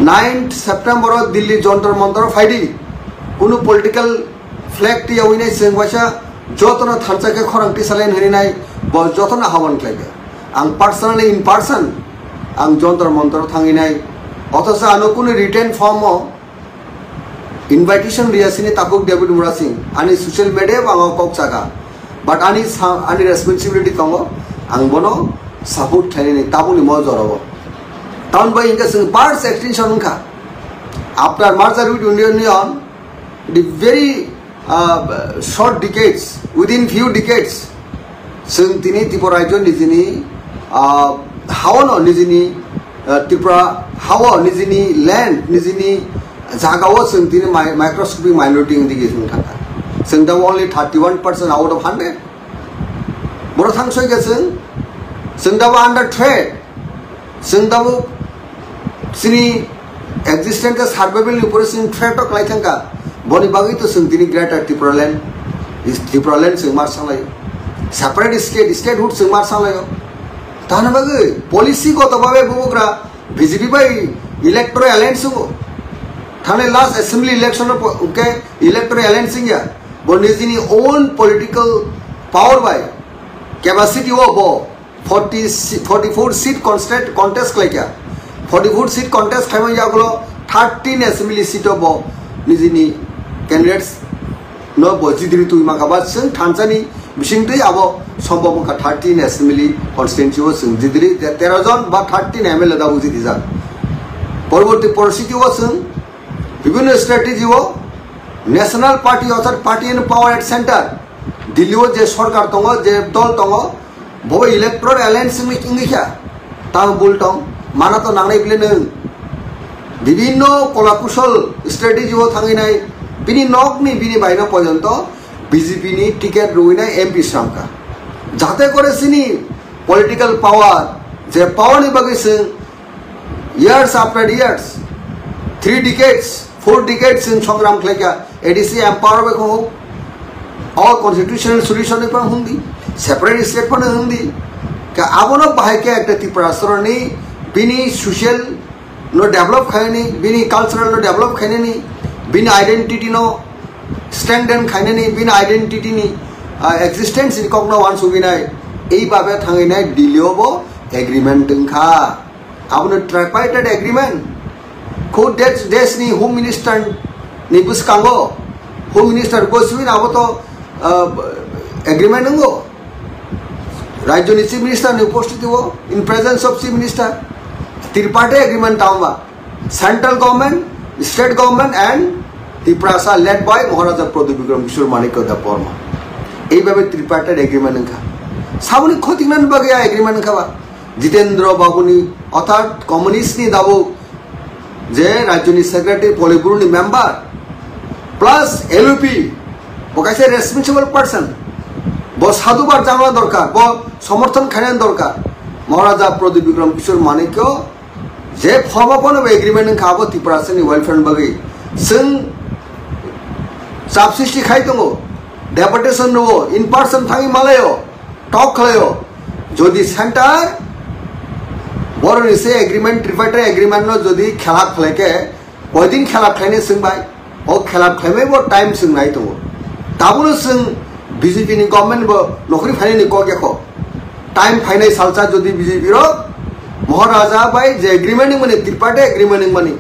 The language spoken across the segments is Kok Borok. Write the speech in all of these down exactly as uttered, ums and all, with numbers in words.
Ninth September o Delhi Jantar Mantar o phaidi, kunu political flag tiyawinai chwng waisa jotono thansa khe khorang tisalen hwnwi nai, bo jotono ahwan khlaikha. Ang personally in person ang Jantar Mantar o thangwi nai, othocho ano kunu written form o invitation riya sini takhuk David Murasing, ani social media o ang o kok saka, but ani sa-, ani responsibility tongo, ang bono support khlainani tabukni mo jorao. Tamoni bagwi hwnkhe chwng first extinction wngkha after merger with Indian Union, the very uh, short decades, within few decades, chwng tini Tripura rajyo nijini, uh, hawano nijini, uh, Tripura hawo nijini land, nijini jagao chwng tini mi-, microscopic minority wngwi tongwi thangkha. Chwng da only thirty-one percent out of hundred. Borok thang soi khe chwng, chwng da under threat. Chwng tabuk chini existence tei survival ni upore chwng threat o kwlai thangkha. Boni bagwi to chwng tini Greater Tipraland, is Tipraland chwng mar sanglai. Separate state, statehood chwng mar sanglai. Tani bagwi policy goto babe bubugra B J P bai electoral alliance chwngo. Thani last assembly election o po-, ke electoral alliance wngya. Bo nijini own political power bai capacity o bo forty si-, forty-four seat contest, contest khlaikha. Forty-four seat contest khlaimani yagulo thirteen assembly seat o bo nijini candidates no bo jidiri twi mankha ba chwng thansani bisingtwi abo sombok wngkha thirteen assembly constituency o chwng jidiri te tero jon ba thirteen M L A da bo jidijak. Porborti porositi o chwng bibhinno strategy o national party orthat party in power at center Delhi o je sorkar tongo, je dol tongo, bo electoral alliance wngwi, wngwi kha. Tamo bul tong, mana to nangnai bile nwng. Bibhinno kola kusol strategy o thangwi nai, bini nokni, bini baino porjonto B J P ni ticket rwinai M P sramkha. Jate kore chini political power, je power ni bagwi chwng years after years, three decades, four decades chwng songram khlaikha, A D C empower bai kho, o constitutional solution ni phano hwndi, separate state phano hwndi, ka abono bahai khe ekta Tripura soroni bini social no develop khainani, bini cultural no develop khainani, bini identity no strengthen khainani, bini identity ni, ah, existence ni kokno wansugwi nai, ei babe thangwi nai Delhi o bo agreement wngkha. Abono tripartite agreement. Khud desh, desh ni Home Minister ni bwskango, Home Minister goswi abo to, ah, agreement wngo. Rajyo ni Chief Minister ni upostiti o, in presence of Chief Minister, tripartite agreement tamo ba. Central government, state government and Tiprasa led by Maharaja Pradyut Bikram Kishore Manikya Debbarma. Ei babe tripartite agreement wngkha. Saboni khotingnani bagwi a agreement wngkha ba. Jitendra Babu ni, orthat communist ni dabuk je rajyo ni secretary, Politburo ni member, plus L U P, bo kaisa responsible person. Bo sadhubar jana dorkar, bo somorthon khaina dorkar. Maharaja Pradyut Bikram Kishore Manikya je form o phano agreement wngkha abo Tiprasa ni welfare ni bagwi. Chwng chap sristi khai tongo, deputation rwo, in person thangwi malaio, talk khlaio. Jodi center boroni se agreement, tripartite agreement no jodi khelap khlai khe, koidin khelap khlainai chwng bai? O khelap khlaimai bo time chwng nai tongo. Tabono chwng B J P ni government bo nokhri phainani kok yakho. Time phainai salsa jodi B J P rok Maharaja bai je agreement wngmani, tripartite agreement wngmani,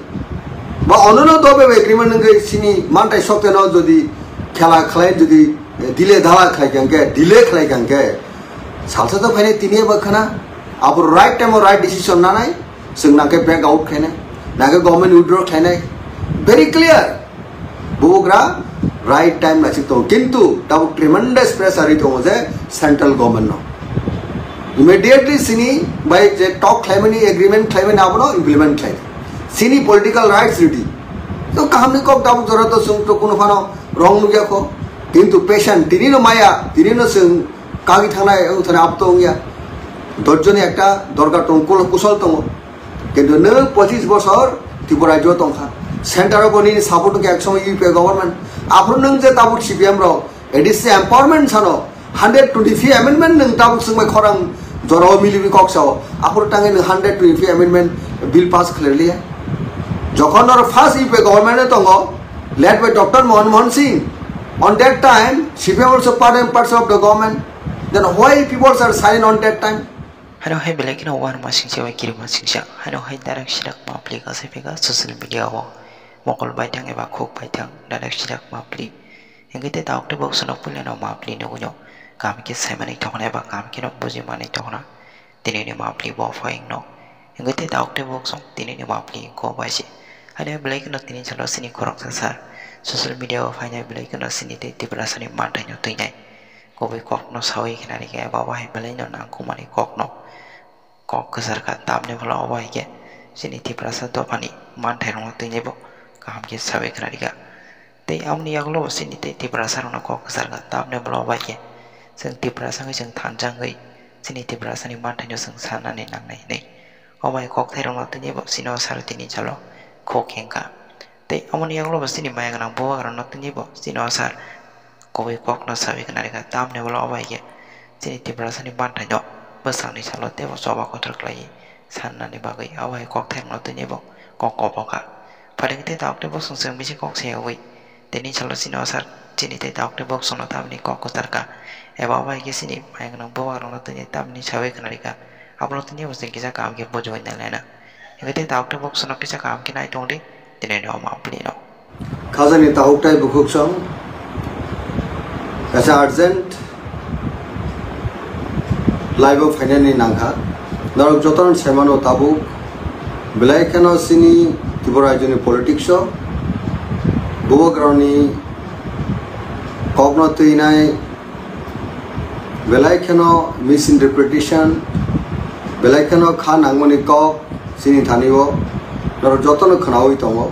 ba onono dobe agreement wngwi sini mantai sokteno jodi khela khlai, jodi dile dala khlai kangkhe, delay khlai kangkhe, salsa to phainai tini eba khana, abo right time o right decision nanai, chwng nangkhe back out khainai, nangkhe government withdraw khainai, very clear. Bubagra right time naisik tongo, kintu tabuk tremendous pressure ri tongo je central government no. Immediately sini bai je talk khlaimani, agreement khlaimani abono implement khlai. Sini political rights ridi. To kahamni kok tabuk jora to chwng to kuno phano wrong nukya kho. Kintu patient tini no maya, tini no chwng kagi thangnai, wng thangnai abo to wngya. Dojjoni ekta dorkar tongo, kul-, kusol tongo. Kintu nwng pochis bosor Tripura rajyo tongkha. Center o bo nini support wngkha ek somoy U P A government. Aphuru nwng je tabuk C P M rok A D C empowerment sano hundred twenty-three amendment nwng tabuk swngbai khorang jorao miliwi kok sao. Aphuru tangwi nwng hundred twenty-three amendment bill pass khlai liya. Jokhon norok first U P A government e tongo, led by Doctor Manmohan Singh, on that time C P M also part and parcel of the government. Then why people are silent on that time? Hano hai belai kheno uanama singcha bai kirima singcha. Hano hai direct sirak mapli kasai phaikha social media o. Mokol baithang eba khuk baithang direct sirak mapli. Hingke te dauk te bok sonok puila no mapli nugui no. Kam khe saimani tokna eba kam khe no bujimani tokna. Tini ni mapli bo phaing no. Hingke te dauk te bok song tini ni mapli ko bai se. Hano belai kheno tini salo sini khoroksa sar. Social media o phainai belai kheno sini te Tiprasa ni manthai no twinai. Kubui kokno sawi khnarikha eba bahai belaino nangkukmani kokno kok kwcharkha, tamni ulo obo hai khe chini Tiprasa dophani manthairokno twibo kaham khe sawi khnarikha. Tei aboni yagulo bo chini tei Tiprasarokno kok kwcharkha, tamni ulo obo hai khe chwng Tiprasa wngwi chwng thansa wngwi chini Tiprasani manthaino chwng sanani nangnai hwnwi. Obo hai kokthairokno twibo chini o sar tini jalo khuk hengkha. Tei aboni yagulo bo chini maya gwnang bubagrokno tini bo chini o sar kubui kokno sawi khnarikha, tamni ulo obo hai khe chini Tiprasani manthaino bwsakni salo teibo choba kotor khlaiwi sannani bagwi obo hai kokthairokno tini bo kok kobokha. Phaidi tei dauk tei bosong chwng bisi kok sayawi tini salo chini o sar chini tei dauk tei bosongno tamni kok kwcharkha eba obo hai khe chini maya gwnang bubagrokno tini tamni sawi khnarikha, abono tini bo chwng kisa kaham khe bujiwi nai laina. Hingke tei dauk tei bok sonok kisa kaham khe nai tong di, tini no ma pli no. Khajani tahuk tai bukhuk song, kaisa urgent live o phainani nangkha. Norok jotono saimano tabuk, belai kheno chini Tripura rajyoni politics o bubagrokni kokno twinai, belai kheno misinterpretation, belai kheno kha nangmani kok chini thani o norok jotono khnaui tongo.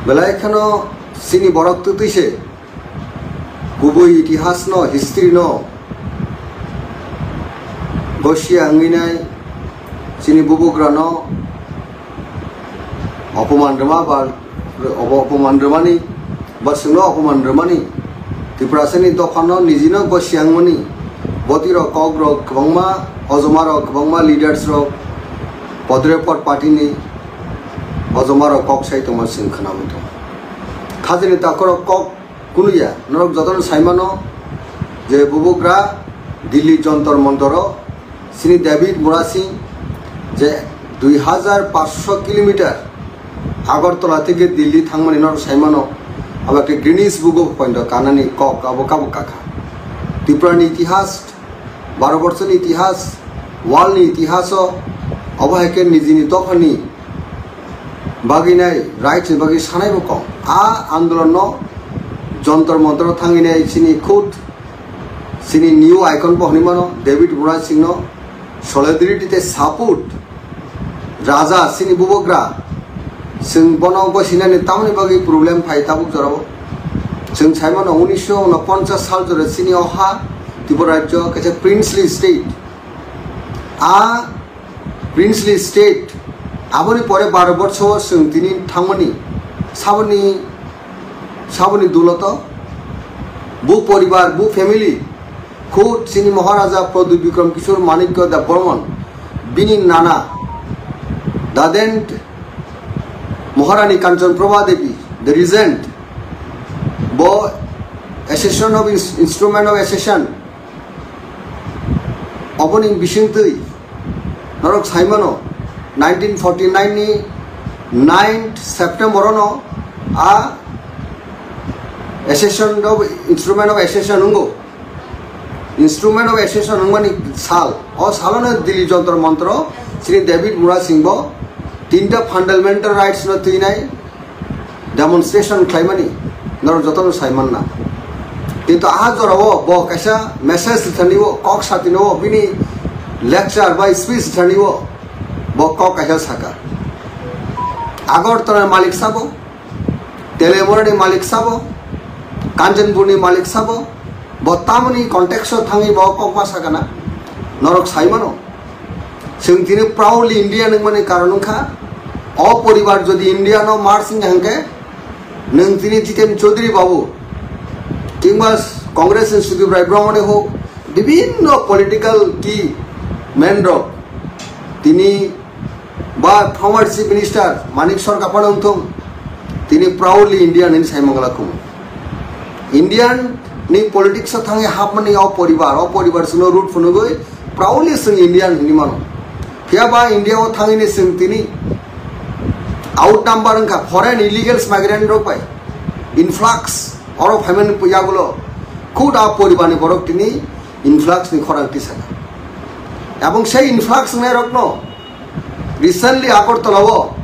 Belai kheno chini borok twtwi se kubui itihas no, history no gosia wngwi nai, chini bubagrano opoman rwma ba obo opoman rwmani ba chwngno opoman rwmani, Tiprasani dophano nijino gosia wngmani, botirok kokrok kwbangma, ojomarok kwbangma, leaders rok, podrepot party ni ojomarok kok sai tongma chwng khnaui tongo. Khajani takhorok kok kunuya, norok jotono saimano je bubagra Delhi Jontor Montoro chini David Murasing je dui hajar paanch sho kilometer Agartala theke Delhi thangmani norok saimano, abo khe Guinness Book of Point o kanani kok abo kabo kakha. Tripura ni itihas, Bharat borso ni itihas, world ni itihas o abo hai khe nijini dophani bagwi nai, rights ni bagwi sanai bo kok. A andolon no Jontor Montor o thangwi nai chini khud chini new icon bo hwnwi mano David Murasing no solidarity tei support raja chini bubagra chwng bono gosinani tamoni bagwi problem phai tabuk jorao. Chwng saimano unisho unoponchas sal jora chini o ha Tripura rajyo kaisa princely state. A princely state aboni pore baro borso chwng tini thangmani saboni saboni duloto bu poribar, bu family, khud chini Maharaja Pradyut Bikram Kishore Manikya Debbarman, bini nana, the then Maharani Kanchan Prabha Devi, the regent, bo Association of Ins-, Instrument of Association, oboni bisingtwi norok saimano, nineteen forty nine ni ninth September ono a Association of Instrument of Association wngo. Instrument of Association wngmani sal, o salono Delhi Jontor Montoro chini David Murasing bo tinta fundamental rights no twinai demonstration khlaimani norok jotono saimanna. Kintu aha jorao bo kaisa message thani o, kok satini o, bini lecture bai speech thani o bo kok kaisa saka. Agartala malik sabo, Telemurani malik sabo, Kanchanpurni malik sabo, bo tamoni context o thangwi bo kok ma sakana norok saimano. Chwng tini proudly Indian wngmani karon wngkha, o poribar jodi India no merge wngya hwnkhe, nwng tini Jiten Chaudhary babu, kingba Congress ni Sudip Rai Brahmani hok, bibhinno political key man rok tini Ba former Chief Minister Manik Sarkar phano wngthung, tini proudly Indian hinwi sai mangla khumu. Indian ni politics o thangwi hapmani o poribar, o poribar chwngno root phunugwi proudly chwng Indian hinwi mano. Phiya ba India o thangwini chwng tini outnumber wngkha foreign illegal migrant rok bai, influx oro phaimani yagulo khud a poribarni borok tini influx ni khorang tisaka. Ebong sei influx wngnai rokno recently Agartala o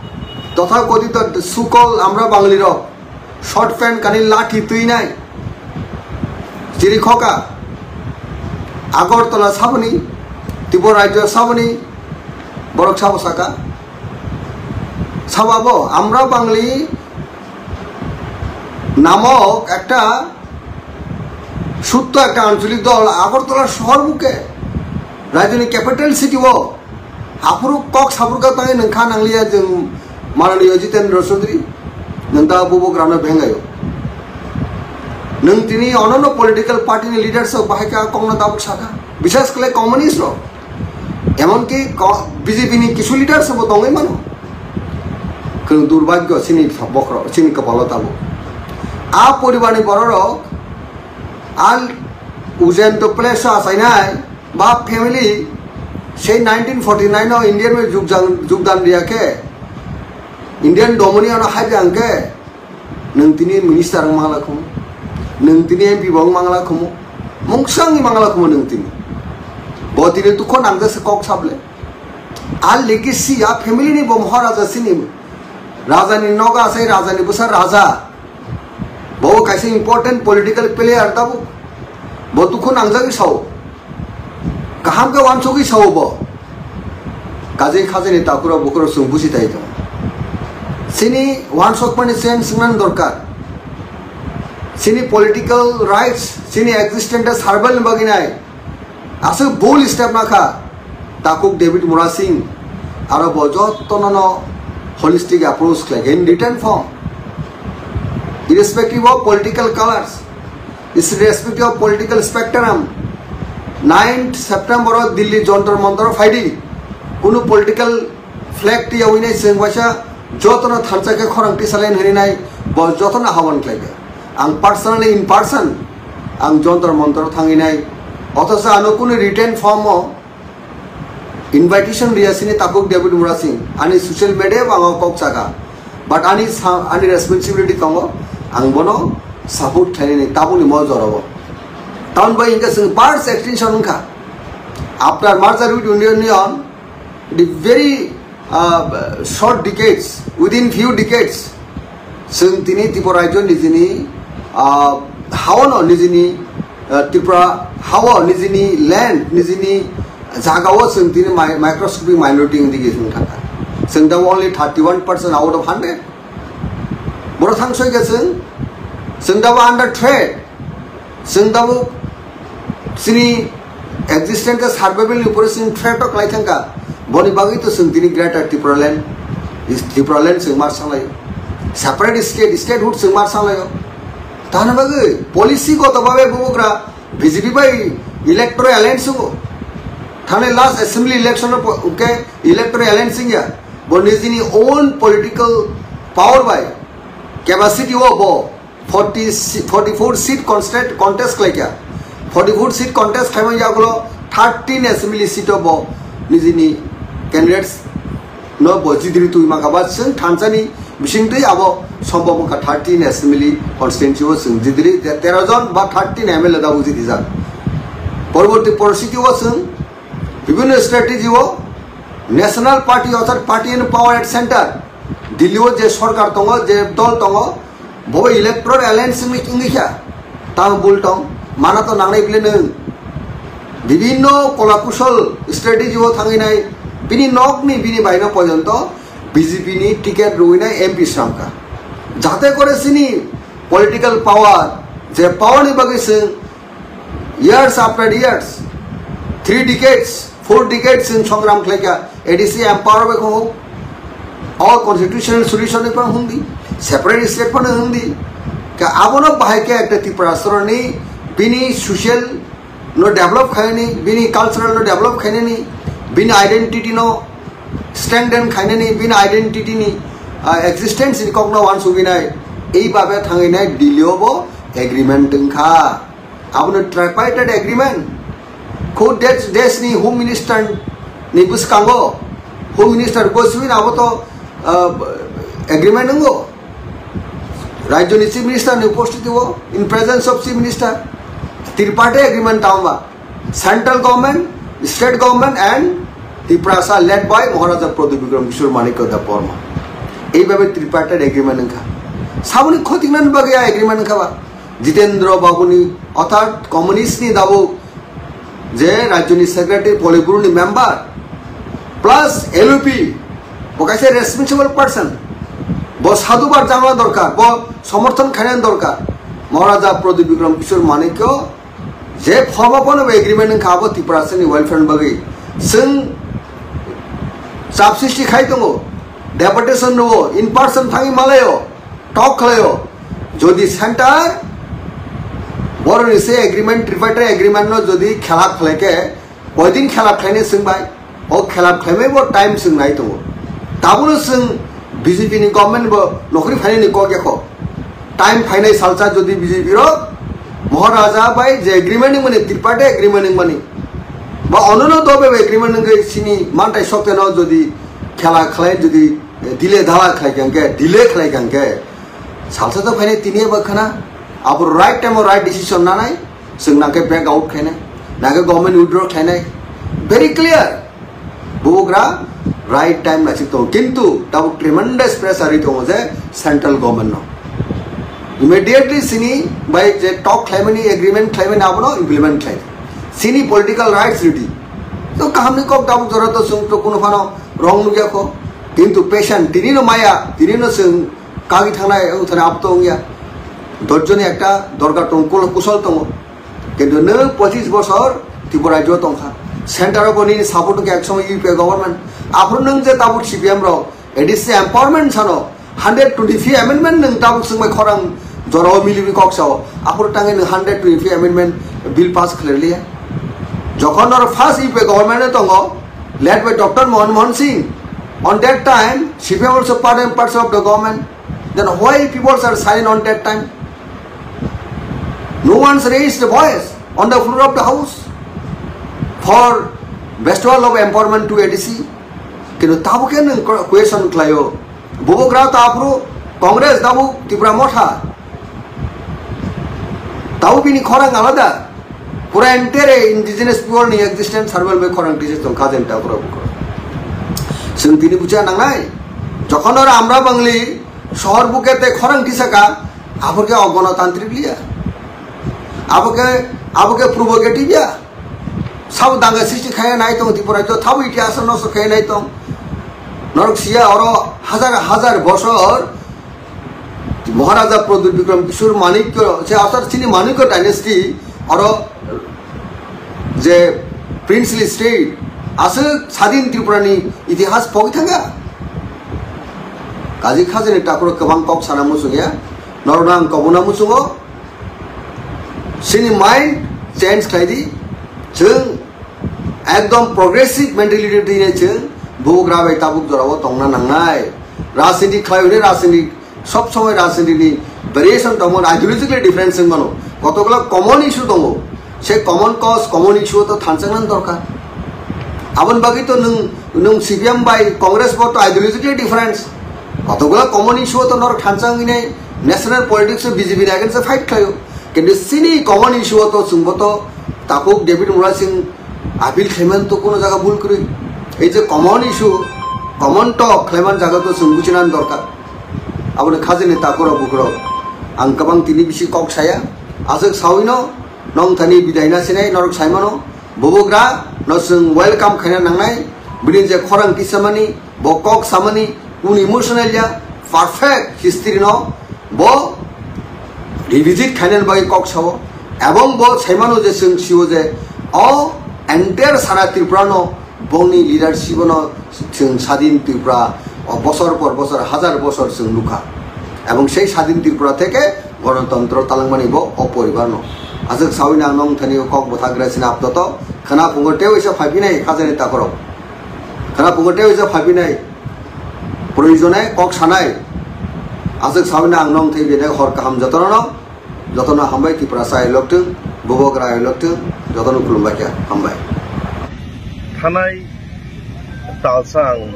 totha kothito sukol amra Bangali rok short pant kani lathi twinai chiri khoka Agartala saboni, Tripura rajyo saboni, borok sabo saka. Sababo amra Bangali namok ekta sutto ekta ancholik dol Agartala shohor buke, rajyoni capital city o, aphuru kok saphurkha tangwi nwng kha nangliya jwng mananiyo Jitendra Chaudhary, nwng da bubo grano bhengayo. Nwng tini onono political party ni leaders rok bahai kha kokno tabuk sakha, bisas khlai communist rok, emonki ko-, B J P ni kisu leaders bo tongwi mano. Kwrwng durbhagyo chini bokhorok, chini kopalo tabuk. A poribarni bororok, a ujento place o achainai, ba family, sei nineteen forty nine o Indian bai jugjan-, jugdan riya khe, Indian domoni ano hai biyang khe, nwng tini minister wng mangla khumu, nwng tini M P bo wng mangla khumu, mungsang wng mangla khumu nwng tini. Bo tini tukho nangjak se kok sable. A legacy, a family ni bo Maharaja sini. Raja ni noga sai raja ni bwsa raja. Bo kaisa important political player tabuk. Bo tukho nangjagwi sao. Kaham khe wansugwi sao bo. Kajai khajani takura bukhoro chwng buji tai tongo. Chini wansokmani chen swngnani dorkar. Chini political rights, chini existence survival ni bagwi nai. Aswk bold step nakha Takhuk David Murasing, aro bo jotono no holistic approach khlai khe in written form, irrespective of political colors, irrespective of political spectrum, ninth September o Delhi Jantar Mantar o phaidi, kunu political flag twiyawi nai chwng waisa jotono thansa khe khorang tisalai hwnwi nai bo jotono ahwan khlai khe. Ang personally in person ang Jantar Mantar o thangwi nai, othocho ano kunu written form o invitation riya sini Takhuk David Murasing, ani social media bo ang kok saka, but ani sa-, ani responsibility tongo, ang bono support khlainani tabukni mo jorao. Tamoni bai hwnkhe chwng first extinction wngkha after merger with Indian Union, the very, uh, short decades, within few decades, chwng tini Tripura rajyo nijini, uh, hao no nijini, uh, Tripura hao nijini land, nijini jagao chwng tini mi-, microscopic minority wngwi tongkha. Chwng da only thirty one percent out of hundred. Borok thang soi khe chwng, chwng da bo under threat. Chwng tabuk chini existence khe survival ni upore chwng threat o kwlai thangkha. Boni bagwi to chwng tini Greater Tipraland, Tipraland chwng mar sanglai. Separate state, statehood chwng mar sanglai. Tani bagwi policy goto babe bubugra B J P bai electoral alliance o. Thani last assembly election o po-, ke electoral alliance ya. Bo nijini own political power bai capacity o bo forty si-, forty four seat contest, contest khlaikha. Forty four seat contest khlaimani yagulo thirteen assembly seat o bo nijini candidates no bo jidiri twi mankha, ba chwng thansani bisingtwi abo sombhob wngkha thirteen assembly constituency o chwng jidiri je tero jon ba thirteen M L A da bo jidijak. Porborti porosthiti o chwng bibhinno strategy o national party orthat party in power at center Delhi o je sorkar tongo, je dol tongo, bo electoral alliance wngwi, wngwi kha. Tamo bul tong, mana to nangnai bile nwng. Bibhinno kola kusol strategy o thangwi nai, bini nokni, bini baino porjonto B J P ni ticket rwinai M P sramkha. Jate kore chini political power, je power ni bagwi chwng years after years, three decades, four decades chwng songram khlaikha, A D C empower bai kho, o constitutional solution ni phano hwndi, separate state phano hwndi, ka abono bahai khe ekta Tripura soroni bini social no develop khainani, bini cultural no develop khainani, bini identity no strengthen khainani bini identity ni, ah, existence ni kokno wansugwi nai. Ei babe thangwi nai Delhi o bo agreement wngkha. Abono tripartite agreement. Khud desh, desh ni Home Minister ni bwskango, Home Minister goswi abo to, ah, agreement wngo. Rajyo ni Chief Minister ni upostiti o, in presence of Chief Minister, tripartite agreement tangba. Central government, state government and Tiprasa led by Maharaja Pradyut Bikram Kishore Manikya Debbarma. Ei babe tripartite agreement wngkha. Saboni khotingnani bagwi a agreement wngkha ba. Jitendra Babuni, orthat communist ni dabuk je rajyo ni secretary, Politburo ni member, plus L O P, bo kaisa responsible person, bo sadhubar jana dorkar, bo somorthon khaina dorkar. Maharaja Pradyut Bikram Kishore Manikya je form of an agreement wngkha abo Tiprasa ni welfare ni bagwi. Chwng chap sristi khai tongo, deputation rwo, in person thangwi malaio, talk khlaio. Jodi center boroni se agreement, tripartite agreement no jodi khelap khlaikhe, koidin khelap khlainai chwng bai? O khelap khlaimai bo time chwng nai tongo. Tabono chwng B J P ni government bo nokhri phainani kok yakho. Time phainai salsa jodi B J P rok Maharaja bai je agreement wngmani, tripartite agreement wngmani, ba onono dobe agreement wngwi sini mantai sokteno jodi khela khlai, jodi dile dala khlai kangkhe, delay khlai kangkhe, salsa to phainai tini ba khana, abo right time o right decision nanai. Chwng nangkhe back out khlainai, nangkhe government withdraw khlainai. Very clear. Bubagra right time naisik tongo, kintu tabuk tremendous pressure ri tongo je central government no. Immediately sini bai je talk khlaimani, agreement khlaimani abono implement khlai. Sini political rights ridi. To kahamni kok tabuk jora to chwng to kuno phano wrong nukya kho. Kintu patient tini no maya, tini no chwng kagwi thangnai wng thani abo to wngya. Dojjoni ekta dorkar tongo, kul-, kusol tongo. Kintu nwng pochis bosor Tripura rajyo tongkha. Center o bo nini support wngkha ek somoy U P A government. Aphuru nwng je tabuk C P M rok A D C empowerment sano hundred twenty-five amendment nwng tabuk swngbai khorang jorao miliwi kok sao. Aphuru tangwi nwng hundred twenty-five amendment bill pass khlai liya. Jokhon noro first U P A government o tongo, led by Doctor Manmohan Singh. On that time, C P M also part and parcel of the government. Then why people are silent on that time? No one's raised a voice on the floor of the house for bestowal of empowerment to A D C. Kintu tabuk khe nwng question khlaio. Bubagra to aphuru Congress tabuk Tipra Motha. Tabuk bini khorang alada. Pura entire indigenous people ni existence survival bai khorang tisa tong kha jenta pura bukro. Chwng tini bucha nangnai. Jokhon oro Amra Bangli sohor buke te khorang tisa ka, abo khe ogonotantrik liya. Abo khe, abo khe provocative ya. Sabo danga sristi khaya nai tong Tripura, jo thabo itihas nosto khaya nai tong. Norok siya oro hazar hazar bosor Maharaja Pradyut Bikram Kishore Manikya, se asar chini Manikya dynasty, oro je princely state, aswk sadin Tripura ni itihas pogwi thangya. Kaji khajani takro kwbang kok sana muchungya, norokno ang kobona muchungo, chini mind change khlai di, chwng ekdom progressive mentality twi nai chwng bubagra bai tabuk jorao tongna nangnai. Rajniti khlai hwnwi rajniti sob somoi rajniti ni variation tongmano, ideologically difference wngmano. Kotokla common issue tongo. Se common cause, common issue to thanchangna dorkar. Aboni bagwi to nwng, nwng C P M bai Congress bo to ideologically difference. Kotokla common issue to norok thanchang hwnwi national politics o B J P ni against o fight khlaio. Kintu chini common issue o to chwngbo to takhuk David Murasing appeal khlaiman to kuno jaga bul kwrwi. Ei je common issue, common talk khlaiman jaga to chwng buchina dorkar. Aboni khajani takhurok bukhurok ang kwbang tini bisi kok saya. Aswk sawino nong thani bidai na sinai norok saimano. Bubagra no chwng welcome khaina nangnai. Bini je khorang tisamani, bo kok samani, un emotional ya, perfect history no bo revisit khainani bagwi kok sao, ebong bo saimano je chwng sio je o entire sara Tripura no bongni leadership no chwng sadin Tripura o bosor por bosor, hazar bosor chwng nukha, ebong sei sadin Tripura theke gonotontro talangmani bo o poribar no. Aswk sawi nang nong thani o kok bwthak gra sina aptoto khana phungo tei waisa phaiphini khajani takhorok. Jara pukutai uja phabinai, proyojone kok sanai, aswk sabina ang nong thai bini hor kaham jotono no, jotono hambai Tiprasa ai loktung, bubagra ai loktung, jotono khulumbai kha hambai. Thanai talsa ang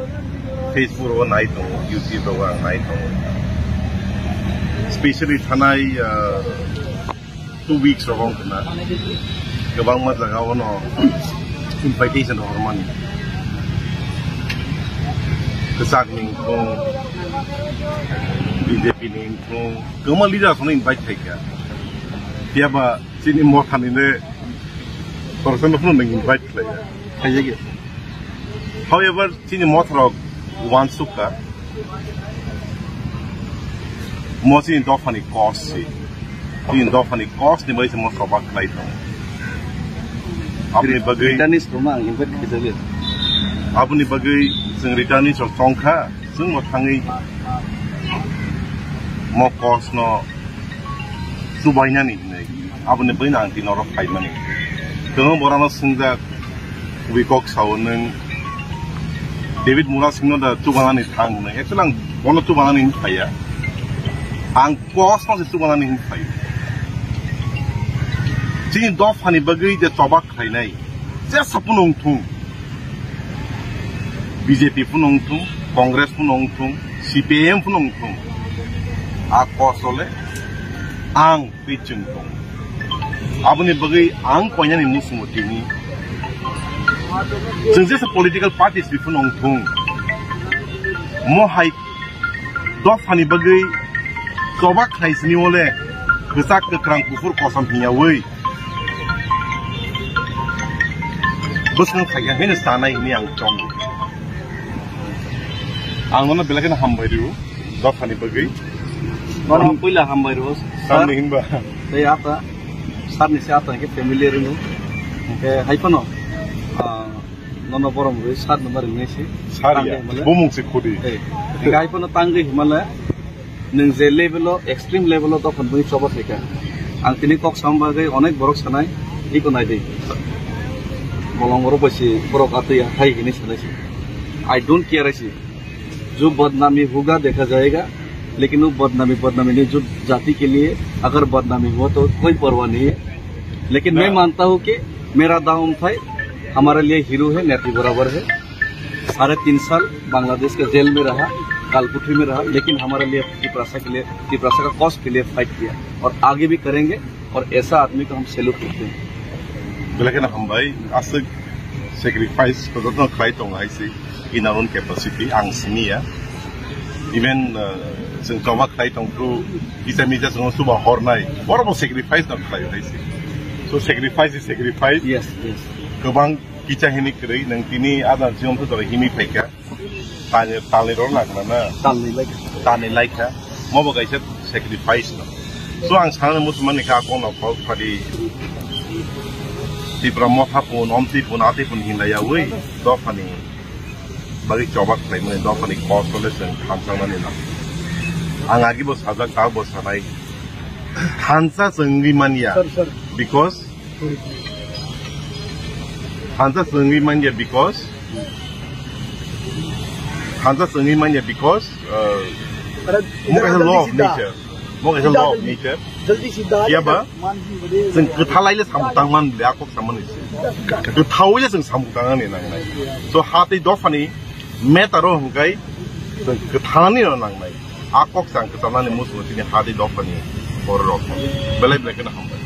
Facebook rogo nai tongo, YouTube rogo ang nai tongo. Specially thanai, ah, two weeks rogo wng khna kwbangma jaga ono invitation rok hormani. Kwchak ni wngthung, B J P ni wngthung, kwbangma leaders ono invite khaikha. Phiya ba chini motha ni le khoroksa no phano nwng invite khlaiya. Khaiyakhe. However, chini motha rok uansuk kha. Mo chini dophani cause si. Chini dophani cause ni bai se mo choba khlai tongo. Aboni bagwi, returnees rokno ang invite khaijagwi. Aboni bagwi chwng returnees rok tongkha, chwng bo thangwi mo cause no chubainani hinwi. Aboni bagwi ang tini oro phaimani. Kwbangma borano swngjak, kubui kok sao nwng David Murasingno da chubanani thang hwnwi. Actually ang bono chubanani hinwi phaiya. Ang cause no se chubanani hinwi phaiya. Chini dophani bagwi je choba khlainai, jesa phano wngthung, B J P phano wngthung, Congress phano wngthung, C P I M phano wngthung, a cause o le ang tei chwng tongo. Aboni bagwi ang koinani muchungo tini. Chwng jesa political parties ni phano wngthung. Mo hai dophani bagwi choba khlai sini ole kwchak kwkrang kuphur kosom hiyawi bwswng phaikha hino sanai hini ang tongo. Ang nono belai kheno hambai rw. Dophani bagwi. Bono puila hambai rw. Tamni hinba? Tei ata, sir ni se ata ke family rw. Ke hai phano, ah, nono borom rw, sir no mari ngai si. Sir ya, tangwi himale. Bumung se khudi. Eh, hai phano tangwi himale. Nwng je level o, extreme level o dophani bagwi choba khaikha. Ang tini kok sam bagwi onek borok sanai, iko nai di. Bolong borok bai si borok atwi hai hini sanai si. I don't care si. जो बदनामी होगा देखा जाएगा, लेकिन वो बदनामी, बदनामी नहीं, जो जाति के लिए अगर बदनामी हुआ तो कोई परवाह नहीं है। लेकिन मैं ना। मानता हूँ कि मेरा दाऊ उमथाई हमारे लिए हीरो है, नेत्री बराबर है। साढ़े तीन साल बांग्लादेश के जेल में रहा, कालकुठरी में रहा, लेकिन हमारे लिए तिपरासा के लिए, तिपरासा का कॉज के लिए फाइट किया और आगे भी करेंगे। और ऐसा आदमी को हम सैल्यूट करते हैं। Belai kheno hambai, aswk sacrifice ko joto khlai tongo hai se, in our own capacity, ang sini ya. Even, uh, chwng choba khlai tong tu, kisa misa chwng chuba hornai, borok bo sacrifice no khlai hai se. So sacrifice is sacrifice. Yes, yes. Kwbang kisa hini kwrwi, nwng tini adar jiyong to himi phaikha. Talni, talni rok nang na na? Talni lai kha. Talni lai kha. Mo bo kaisa sacrifice no. So ang sana muchung mani kha, akong no kok phadi Tipra motha pun, omtwi pun, atwi pun hinlai yawi, dophani bagwi choba khlai mani, dophani kosole chwng thansa mani na. Ang agi bo sajak, ta bo sanai. Thansa chwngwi manya. Sir, sir. Because Hansa chwngwi manya because, hansa chwngwi manya because, uh, अरे, mo kaisa इधर law of सीधा, nature. Mo kaisa सीधा law of जल्दी, nature. जल्दी सीधा, Phiya ba, मान ही बड़े chwng kwthalai le samung tang man le, akok samani se. Kwthawi le chwng samung tang ani nangnai. So, ha tei dophani matter o hwnkhe chwng kwthalani no nangnai. Akok chwng kwthalani muchungo chini ha tei dophani borok rok. Belai belai kheno hambai.